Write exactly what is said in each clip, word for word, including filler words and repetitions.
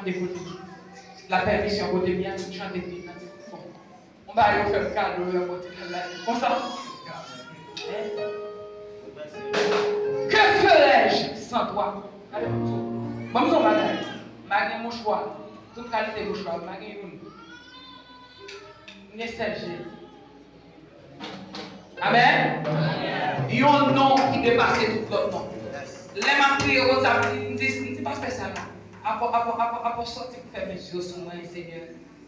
Chante kote m. La pèmisyon kote m ye a, nou chante epi kantik fò. Yon bagay yo fè m kado, yo pote kal la konsa. Hein? Que ferais-je sans toi? Gade m tou. Ban m yon bagay. M pa gen mouchwa. Tout kalite mouchwa, m pa gen youn. M gen sèl Jezi. Amèn. Yon non ki depase tout lòt non. Lè m ap priye konsa, m di, m di, m di, pa fè sa non. Apò, apò, apò, apò sòti pou fè men yo sou mwen, Senyè.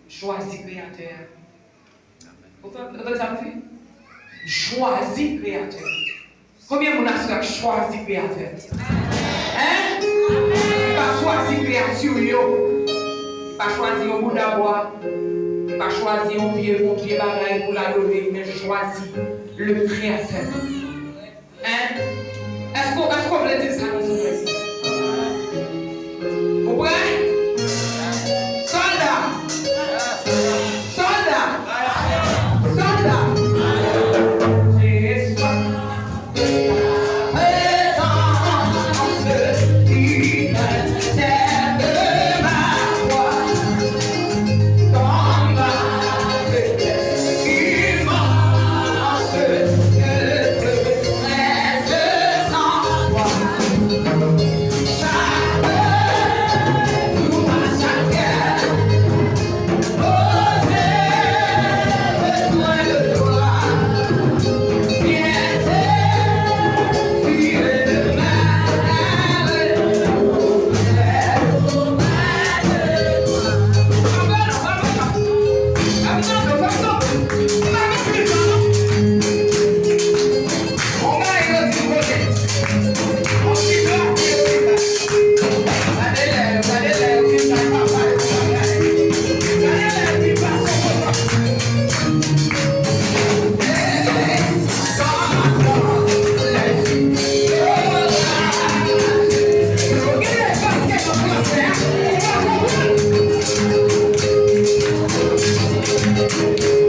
Chwazi Kreyatè a. Ou tande, ou tande sa m di? Chwazi Kreyatè a. Konbyen moun aswè k chwazi Kreyatè? Hein? Li pa chwazi kreyati yo. Li pa chwazi yon bouda bwa. Li pa chwazi yon vye, yon vye bagay pou l adore, men chwazi le Kreyatè. Hein? Èske, èske w vle di sa nan zòrèy? Ou prè? Sòlda! Sòlda! Sòlda! Jezi!